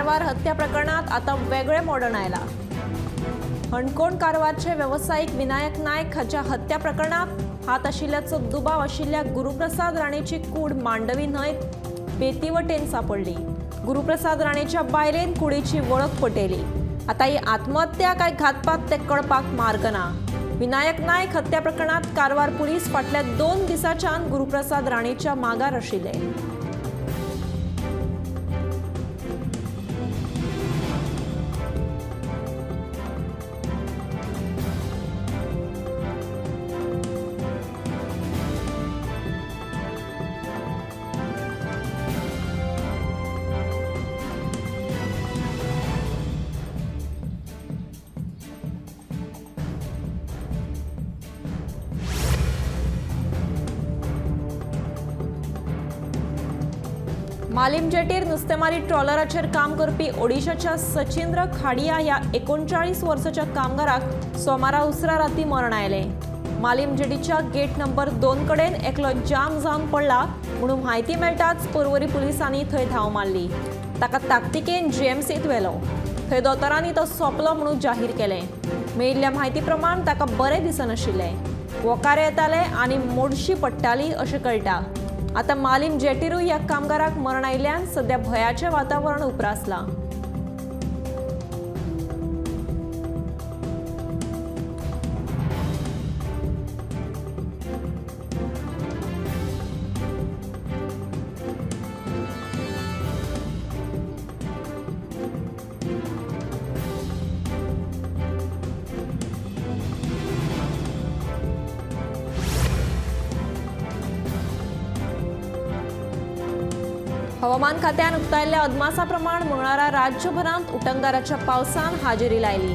कारवार हत्या प्रकरणात आता वेगळे मोडण आयला। हणकोण कारवारचे वेवसायिक विनायक नायक हाच्या हत्या प्रकरणात हात आशिल्ल्याचो दुबाव आशिल्ल्या गुरुप्रसाद राणेची कूड मांडवी न्हंयत बेतीवटेन सापडली। गुरुप्रसाद राणेच्या बायलेन कुडीची वळख पटयली। आता ही आत्महत्या काय घातपात ते कळपाक मार्ग ना। विनायक नायक हत्या प्रकरणात कारवार पुलीस फाटल्या 2 दिसांच्यान गुरुप्रसाद राणेच्या मागार आशिल्ले। मालीम जेटीर नुस्तेमारी ट्रॉलराचेर काम करपी ओडिशाच्या सचिंद्र खाडिया ह्या 39 वर्साच्या कामगाराक सोमारा उसरा राती मरण आयलें। मालीम जेटीच्या गेट नंबर 2 कडेन एकलो जाम जावन पडला म्हणून म्हायती मेळटाच पर्वरी पुलिसांनी थंय धांव मारली। ताका ताकतिकेन जीएमसीत व्हेलो। थंय दोतोरांनी तो सोंपलो म्हणून जाहीर केलें। मेळिल्ल्या म्हायती प्रमाण ताका बरें दिसनाशिल्लें, वोकारे येताले आनी मोडशी पडटाली अशें कळटा। आता मालीम जेटीरूय ह्या कामगाराक मरण आयिल्ल्यान सध्या भयाचें वातावरण उप्रासलां। हवामान खात्यान उक्तायल्ल्या अदमासा प्रमाण मंगळारा राज्यभरांत उटंगाराच्या पावसान हाजेरी लायली।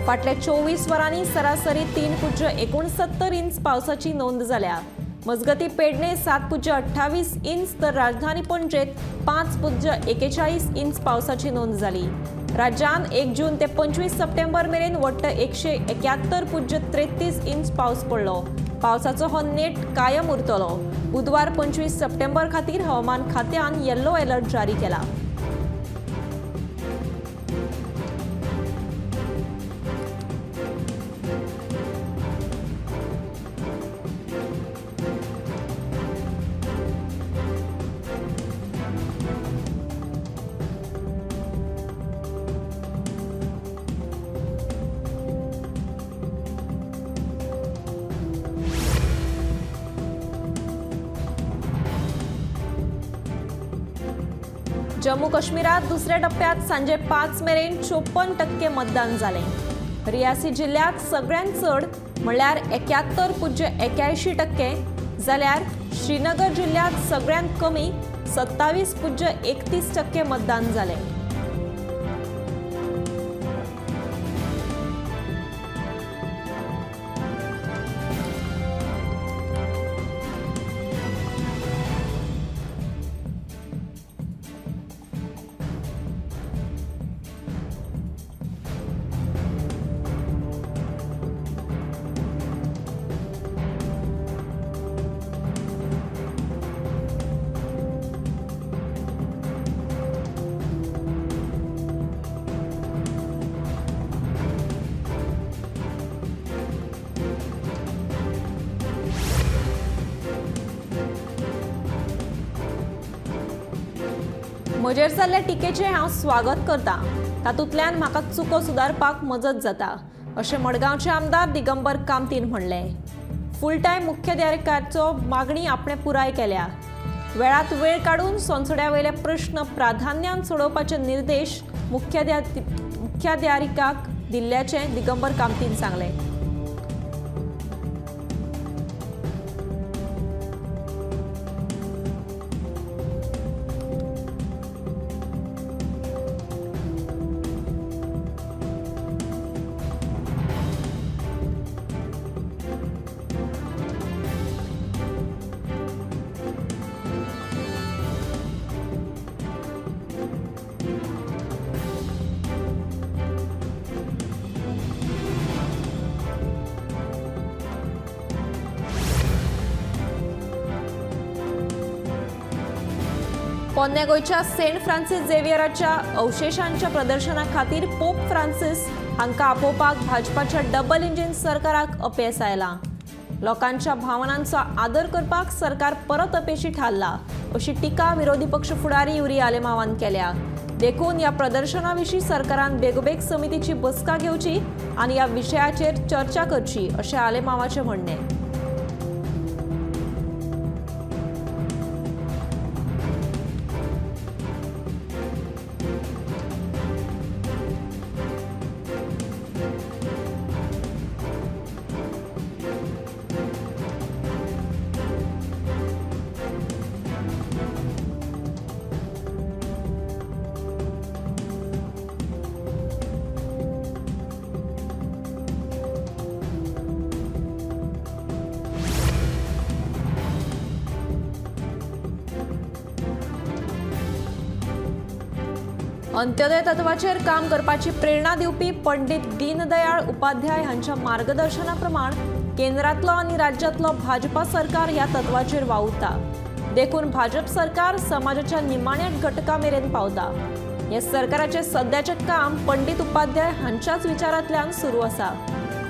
फाटल्या 24 वरांनी सरासरी 3.69 इंच पावसाची नोंद जाल्या। मजगती पेडणे 7.28 इंच तर राजधानी पणजेत 5.41 इंच पावसाची नोंद जाली। राज्यांत 1 जून ते 25 सप्टेंबर मेरेन वट्ट 171.33 इंच पावस पडलो। पावसाचो हो नेट कायम उरतलो। बुधवार 25 सप्टेंबर खातीर हवामान खात्यान येलो अलर्ट जारी केला। जम्मू काश्मीरात दुसऱ्या टप्प्यात सांजे 5 मेरेन 54% मतदान जालें। रियासी जिल्ह्यात सगळ्यांत चड म्हळ्यार 71.81% जाल्यार श्रीनगर जिल्ह्यात सगळ्यांत कमी 27.31% मतदान जालें। म्हजेर जाल्ल्या टिकेचें हांव स्वागत करता, तातूंतल्यान म्हाका चुको सुदारपाक मजत जाता अशें मडगांवचे आमदार दिगंबर कामतीन म्हणलें। फूल टायम मुख्याधिकाऱ्याचो मागणी आपणें पुराय केल्या। वेळात वेळ काडून सोनसड्या वयले प्रश्न प्राधान्यान सोडोवपाचे निर्देश मुख्याधिकाऱ्याक दिल्ल्याचें दिगंबर कामतीन सांगलें। पोन्न्या गोंयच्या सेंट फ्रांसीस झेवियराच्या अवशेशांच्या प्रदर्शना खातीर पोप फ्रांसीस हांकां आपोवपाक भाजपाच्या डबल इंजिन सरकाराक अपेस आयलां. लोकांच्या भावनांचो आदर करपाक सरकार परत अपेशी थारला अशी टिका विरोधी पक्ष फुडारी युरी आलेमावान केल्या. देखून ह्या प्रदर्शना विशीं सरकारान बेगोबेग समितीची बसका घेवची आनी ह्या विशयाचेर चर्चा करची अशें आलेमावाचें म्हणणें. अंत्योदय तत्वाचेर काम करपाची प्रेरणा दिवपी पंडित दीनदयाळ उपाध्याय हांच्या मार्गदर्शना प्रमाण केंद्रांतलो आनी राज्यांतलो भाजपा सरकार ह्या तत्वाचेर वावुरता. देखून भाजप सरकार समाजाच्या निमाण्या घटका मेरेन पावता. हे सरकाराचें सद्याचें काम पंडित उपाध्याय हांच्याच विचारांतल्यान सुरू आसा.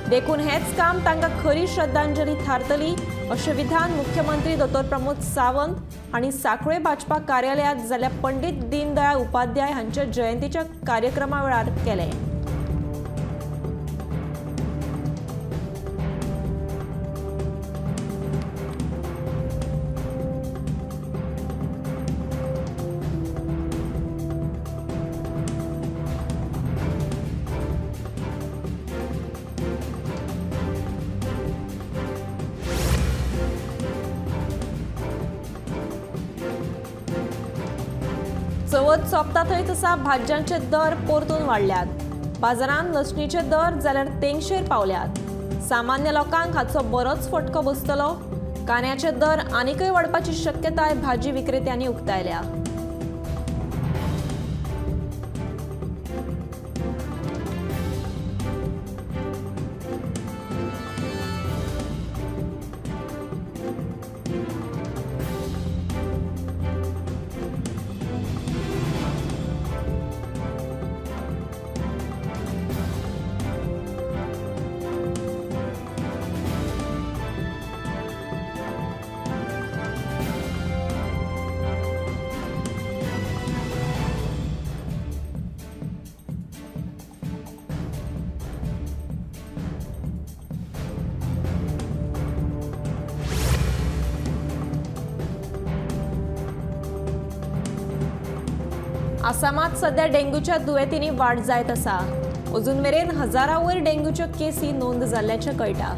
देखून हेंच काम तांकां खरी श्रद्धांजली थारतली अशें विधान मुख्यमंत्री दोतोर प्रमोद सावंत हांणी सांखळे भाजपा कार्यालयांत जाल्ल्या पंडित दीनदयाळ उपाध्याय हांच्या जयंतीच्या कार्यक्रमा वेळार केलें. चवथ सोंपता थंयच आसा भाजयांचे दर परतून वाडल्यात. बाजारांत लसणीचे दर जाल्यार तेंगशेर पावल्यात. सामान्य लोकांक हाचो बरोच फटको बसतलो. कांद्याचे दर आनीकय वाडपाची शक्यताय भाजी विक्रेत्यांनी उक्तायल्या. आसामात सध्या डेंग्यूच्या दुयेंतींनी वाड जायत आसा. अजून मेरेन हजारां वयर डेंग्यूच्यो केसी नोंद जाल्ल्याचें कळटा.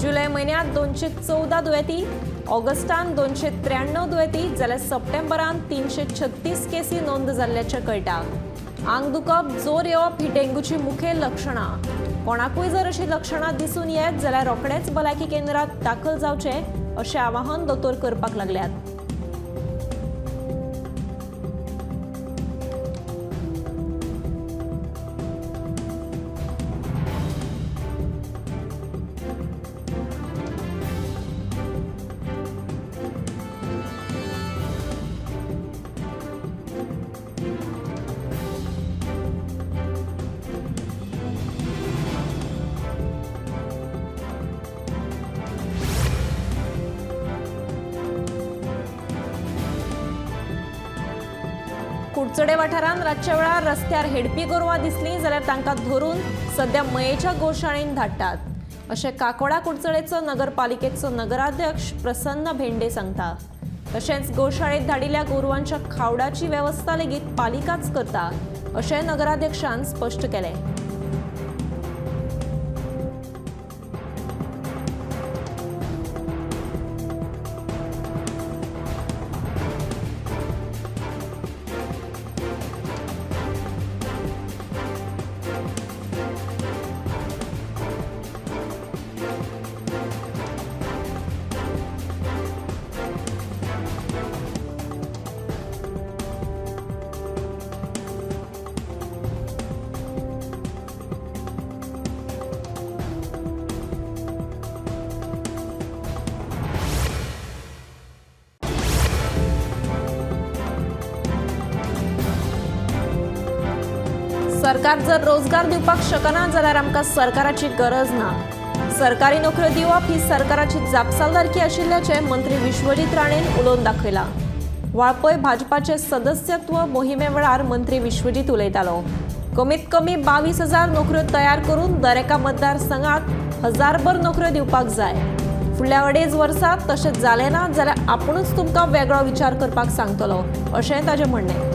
जुलय म्हयन्यांत 214 दुयेंती, ऑगस्टान 293 दुयेंती जाल्यार सप्टेंबरान 336 केसी नोंद जाल्ल्याचें कळटा. आंग दुखप, जोर येवप ही डेंग्यूची मुखेल लक्षणां. कोणाकूय जर अशी लक्षणां दिसून येत जाल्यार रोखडेच भलायकी केंद्रांत दाखल जावचें अशें आवाहन दोतोर करपाक लागल्यात. कुडचडे वाठारांत रातच्या वेळार रस्त्यार हेडपी गोरवां दिसलीं जाल्यार तांकां धरून सध्या मयेच्या गोशाळेंत धाडटात अशें काकोडा कुडचडेचो नगरपालिकेचो नगराध्यक्ष प्रसन्न भेंडे सांगता. तशेंच गोशाळेंत धाडिल्ल्या गोरवांच्या खावडाची वेवस्था लेगीत पालिकाच करता अशें नगराध्यक्षान स्पश्ट केलें. सरकार जर रोजगार दिवपाक शकना जाल्यार आमकां सरकाराची गरज ना। सरकारी नोकऱ्यो दिवप ही सरकाराची जापसालदारकी आशिल्ल्याचें मंत्री विश्वजीत राणेन उलोवन दाखयलां। वाळपय भाजपाचे सदस्यत्व मोहिमे वेळार मंत्री विश्वजीत उलयतालो। कमीत कमी 22,000 नोकऱ्यो तयार करून दरेका मतदारसंघात 1000 नोकऱ्यो दिवपाक जाय। फुडल्या 2.5 वर्सांत तशें जालें ना जाल्यार आपुणूच तुमकां वेगळो विचार करपाक सांगतलो अशें ताचें म्हणणें।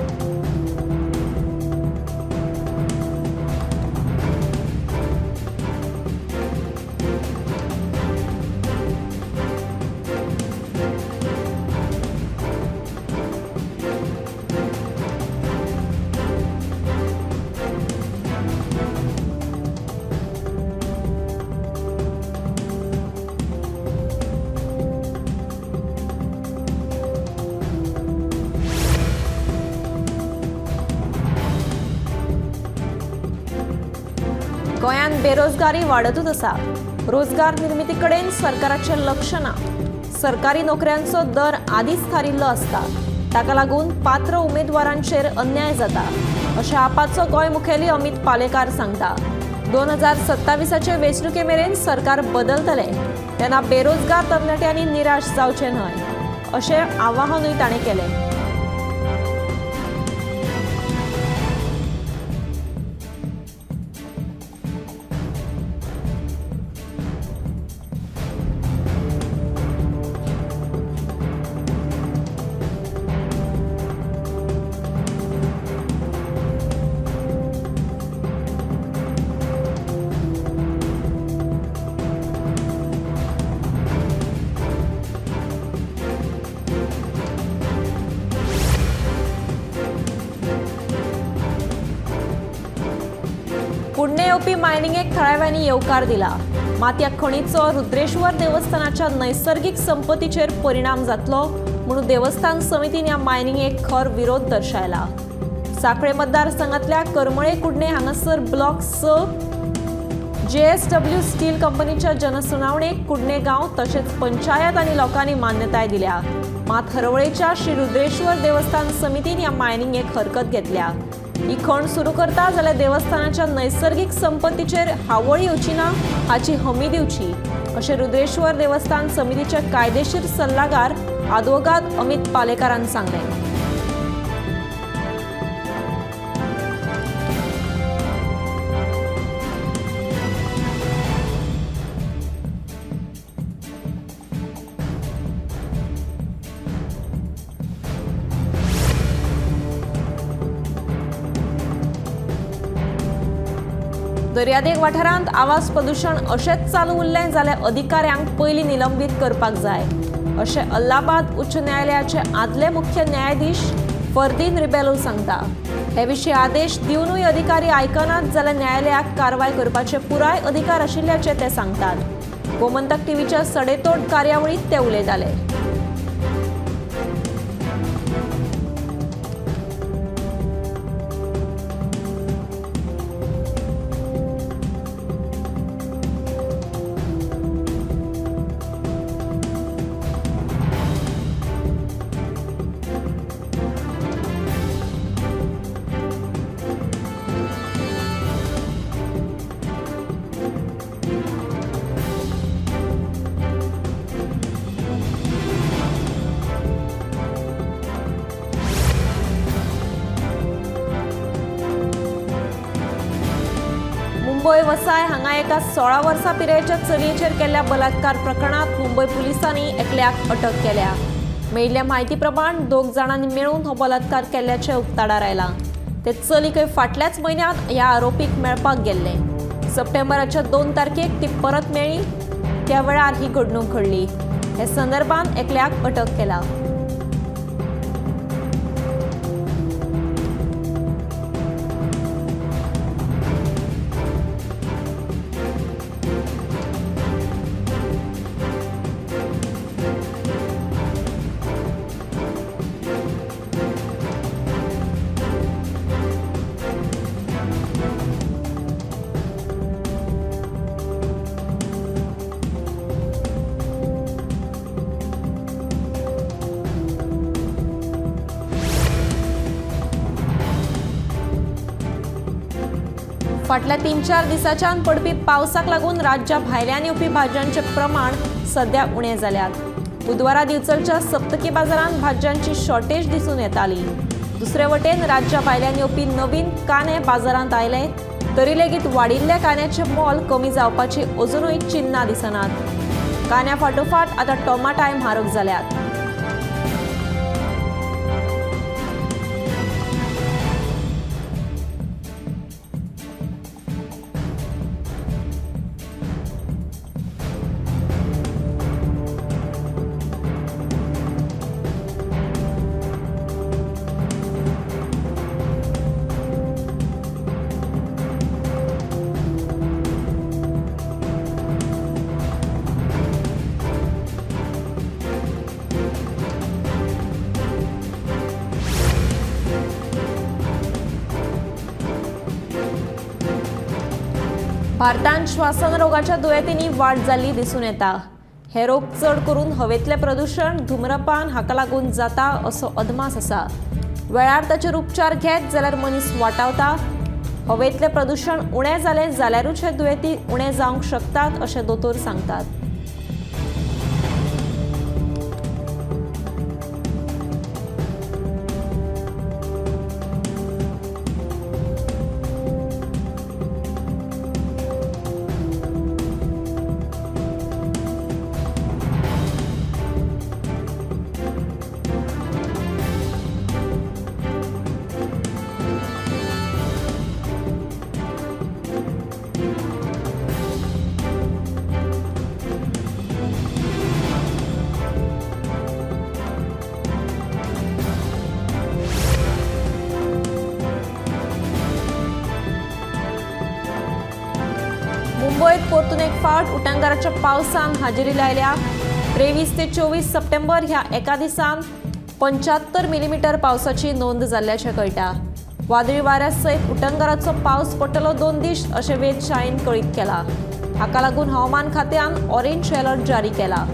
गोंयांत बेरोजगारी वाडतूच आसा। रोजगार निर्मिती कडेन सरकाराचें लक्ष ना। सरकारी नोकऱ्यांचो दर आदींच थारिल्लो आसता, ताका लागून पात्र उमेदवारांचेर अन्याय जाता अशें आपाचो गोंय मुखेली अमित पालेकार सांगता। 2027 वेंचणुके मेरेन सरकार बदलतलें तेन्ना बेरोजगार तरणाट्यांनी निराश जावचें न्हय अशें आवाहनूय ताणें केलें। कुडणे येवपी मायनिंगेक थळाव्यांनी येवकार दिला। मात ह्या खणीचो रुद्रेश्वर देवस्थानाच्या नैसर्गिक संपत्तीचेर परिणाम जातलो म्हणून देवस्थान समितीन ह्या मायनिंगेक खर विरोध दर्शायला। सांखळे मतदारसंघातल्या करमळे कुडणे हांगासर ब्लॉक 6 JSW steel कंपनीच्या जनसुनावणेक कुडणे गांव तशेंच पंचायत आनी लोकांनी मान्यताय दिल्या। मात हरवळेच्या श्री रुद्रेश्वर देवस्थान समितीन ह्या मायनिंगेक हरकत घेतल्या। ही खण सुरू करता जाल्यार देवस्थानाच्या नैसर्गिक संपत्तीचेर हावळ येवची ना हाची हमी दिवची अशें रुद्रेश्वर देवस्थान समितीचे कायदेशीर सल्लागार आदवोगाद अमित पालेकारान सांगलें। दर्यादेग वाठारांत आवाज प्रदूषण अशेंच चालू उरलें जाल्यार अधिकाऱ्यांक पयलीं निलंबीत करपाक जाय अशें अल्लाहाबाद उच्च न्यायालयाचे आदले मुख्य न्यायाधीश फरदीन रिबेलो सांगता। हे विशीं आदेश दिवनूय अधिकारी आयकनात जाल्यार न्यायालयाक कारवाय करपाचे पुराय अधिकार आशिल्ल्याचे ते सांगतात। गोमंतक टीव्हीच्या सडेतोड कार्यावळींत ते उलयताले। मुंबय वसाय हांगा एका 16 वर्सां पिरायेच्या चलयेचेर केल्ल्या बलात्कार प्रकरणांत मुंबय पुलिसांनी एकल्याक अटक केल्या। मेळिल्ल्या म्हायती प्रमाण 2 जाणांनी मेळून हो बलात्कार केल्ल्याचें उक्ताडार आयलां। ते चलीकय फाटल्याच म्हयन्यांत ह्या आरोपीक मेळपाक गेल्ले। सप्टेंबराच्या 2 तारखेक ती परत मेळ्ळी, त्या वेळार ही घडणूक घडली। हे संदर्भात एकल्याक अटक केला। फाटल्या 3-4 दिसांच्यान पडपी पावसाक लागून राज्या भायल्यान येवपी भाजयांचें प्रमाण सध्या उणें जाल्यात। बुधवारा दिवचलच्या सप्तकी बाजारांत भाजयांची शॉर्टेज दिसून येताली। दुसरे वटेन राज्या भायल्यान येवपी नवीन कांदे बाजारांत आयले तरी लेगीत वाडिल्ल्या कांद्याचें मोल कमी जावपाची अजुनूय चिन्नां दिसनात। कांद्या फाटोफाट आतां टोमाटाय म्हारग जाल्यात। भारतांत श्वासन रोगाच्या दुयेंतींनी वाड जाल्ली दिसून येता। हे रोग चड करून हवेतलें प्रदूशण, धूम्रपान हाका लागून जाता असो अदमास आसा। वेळार ताचेर उपचार घेत जाल्यार मनीस वाटावता। हवेतलें प्रदूशण उणें जालें जाल्यारूच हे दुयेंती उणें जावंक शकतात अशें दोतोर सांगतात। मुंबयत परतून एक फावट उटंगाराच्या पावसान हाजेरी लायल्या। 23 ते 24 सप्टेंबर ह्या एका दिसान 75 मिलीमीटर पावसाची नोंद जाल्ल्याचें कळटा। वादळी वाऱ्या सयत उटंगाराचो पावस पडटलो 2 दीस अशें वेधशाळेन कळीत केला। हाका लागून हवामान खात्यान ऑरेंज अलर्ट जारी केला।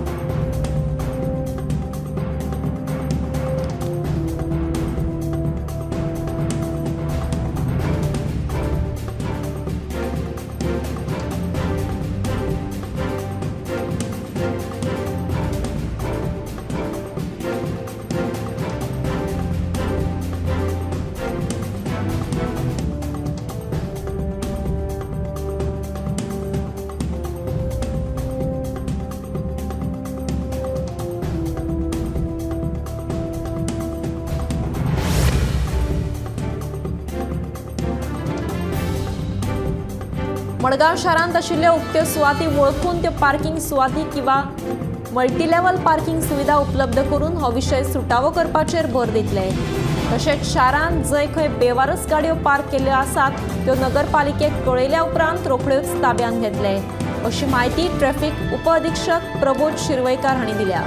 मडगांव शारांत आशिल्ल्यो उक्त्यो सुवाती वळखून त्यो पार्किंग सुवाती किंवा मल्टीलेवल पार्किंग सुविधा उपलब्ध करून हो विशय सुटावो करपाचेर भर दितले। तशेंच शारांत जंय खंय बेवारस गाडयो पार्क केल्ल्यो आसात त्यो नगरपालिकेक कळयल्या उपरांत रोखड्योच ताब्यांत घेतले अशी म्हायती ट्रॅफिक उपअधिक्षक प्रबोध शिरवयकार हांणी दिल्या।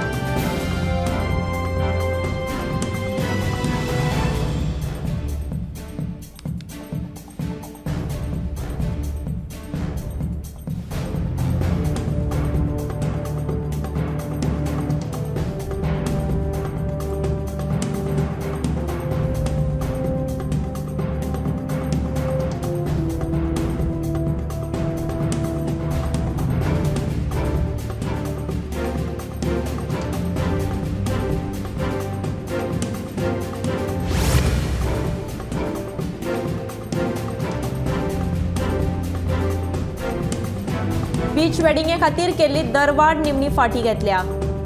बीच वेडिंगे खातीर केल्ली दरवाड निमणी फाटी घेतल्या।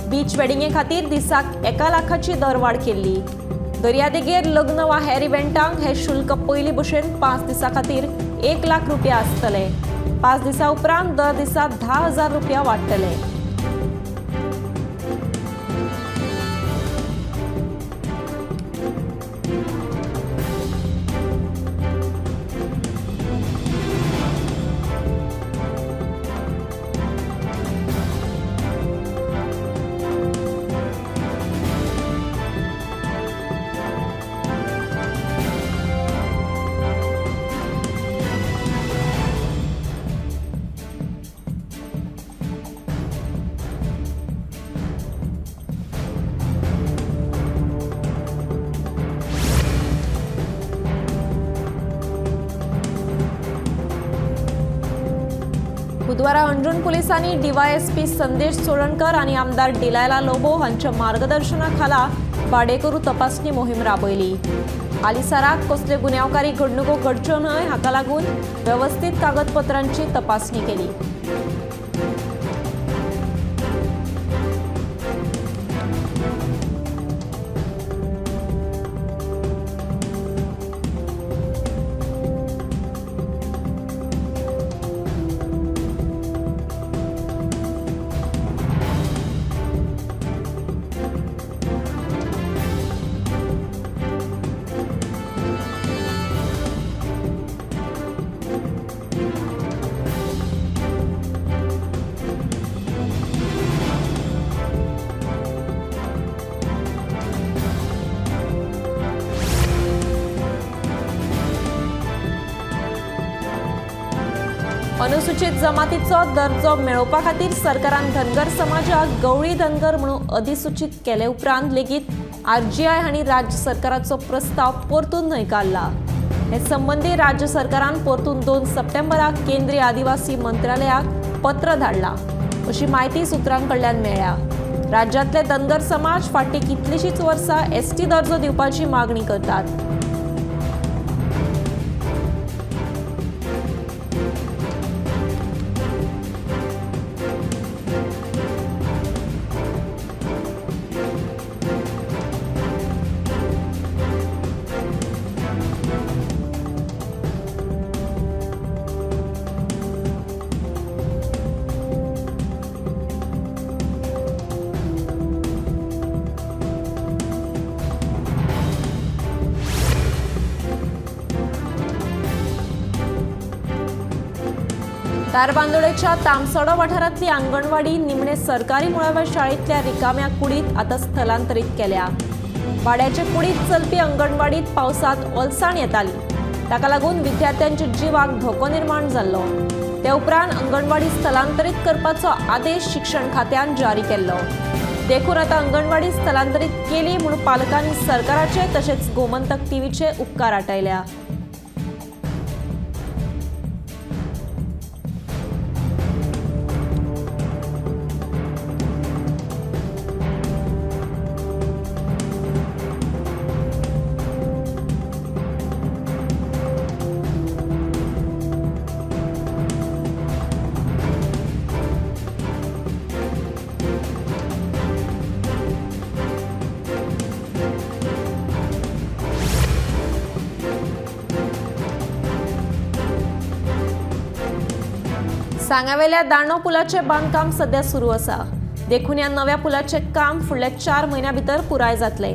बीच वेडिंगे खातीर दिसाक 1 लाखाची दरवाड केल्ली। दर्यादेगेर लग्न वा हेर इव्हेंटांक हे शुल्क पयली भशेन 5 दिसां खातीर 1 लाख रुपया आसतले। 5 दिसां उपरांत दर दिसा 10,000 रुपया वाडटले। बुधवारा अंजुण पुलिसांनी डीवायएसपी संदेश चोडणकर आनी आमदार डिलायला लोबो हांच्या मार्गदर्शना खाला भाडेकरू तपासणी मोहीम राबयली। हालींसराक कसल्यो गुन्यांवकारी घडणुको घडच्यो न्हय हाका लागून वेवस्थीत कागदपत्रांची तपासणी केली। अनुसूचित जमातीचो दर्जो मेळोवपा खातीर सरकारान धनगर समाजाक गवळी धनगर म्हणून अधिसूचित केले उपरांत लेगीत आरजीआय हांणी राज्य सरकाराचो प्रस्ताव परतून न्हयकारला। हे संबंदी राज्य सरकारान परतून 2 सप्टेंबराक केंद्रीय आदिवासी मंत्रालयाक पत्र धाडला अशी म्हायती सुत्रां कडल्यान मेळ्ळ्या। राज्यांतले धनगर समाज फाटलीं कितलींशींच वर्सां एसटी दर्जो दिवपाची मागणी करतात। धारबांदोडेच्या तामसडो वाठारांतली आंगणवाडी निमणे सरकारी मुळाव्या शाळेंतल्या रिकाम्या कुडीत आतां स्थलांतरीत केल्या। भाड्याचे कुडीत चलपी अंगणवाडीत पावसांत ओलसाण येताली, ताका लागून विद्यार्थ्यांच्या जिवाक धोको निर्माण जाल्लो। ते उपरांत अंगणवाडी स्थलांतरीत करपाचो आदेश शिक्षण खात्यान जारी केल्लो। देखून आतां अंगणवाडी स्थलांतरीत केली म्हूण पालकांनी सरकाराचे तशेंच गोमंतक टीव्हीचे उपकार आटायल्या। सांगावेल्या दांडो पुलाचे बांदकाम सध्या सुरू आसा। देखून ह्या नव्या पुलाचे काम फुडल्या 4 म्हयन्यां भितर पुराय जातले।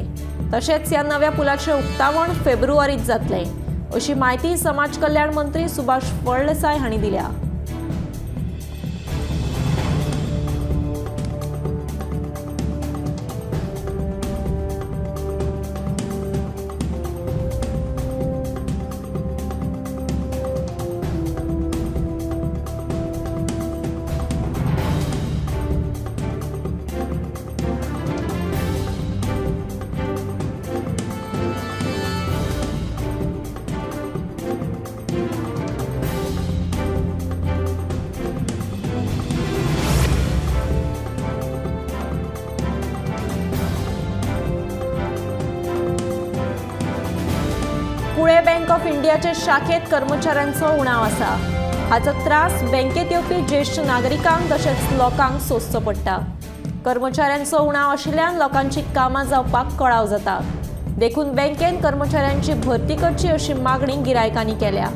तशेंच ह्या नव्या पुलाचे उक्तावण फेब्रुवारीत जातले अशी म्हायती समाज कल्याण मंत्री सुभाष फळदेसाय हांणी दिल्या। कुळे बँक ऑफ इंडियाचे शाखेत कर्मचाऱ्यांचो उणाव आसा। हाचो त्रास बँकेत येवपी ज्येश्ठ नागरिकांक तशेंच लोकांक सोंसचो पडटा। कर्मचाऱ्यांचो उणाव आशिल्ल्यान लोकांची कामां जावपाक कळाव जाता। देखून बँकेन कर्मचाऱ्यांची भरती करची अशी मागणी गिरायकांनी केल्या।